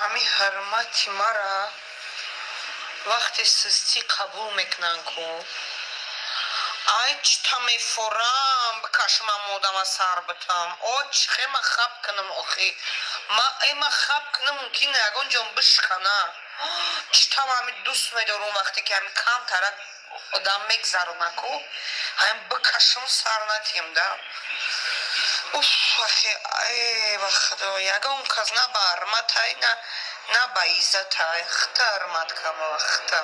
Ҳамин ҳурмати мара вақте сустӣ қабул мекунанд ку, ай чита мефорам, бикашмам, одама сар битам. О, чихе ма хаб кунам охи? Ма ма хаб кунам, мумкин ягон ҷон бишкана. Читам ҳами дӯст медорум, вақте ки ҳами камтара одам мегзарона ку, ҳамин бикашам, сар натиҳем да. Уф, ахи, э, ба Худо, ягон кас на ба ҳурматай, на ба иззатай. Хита ҳурмат кама, хита.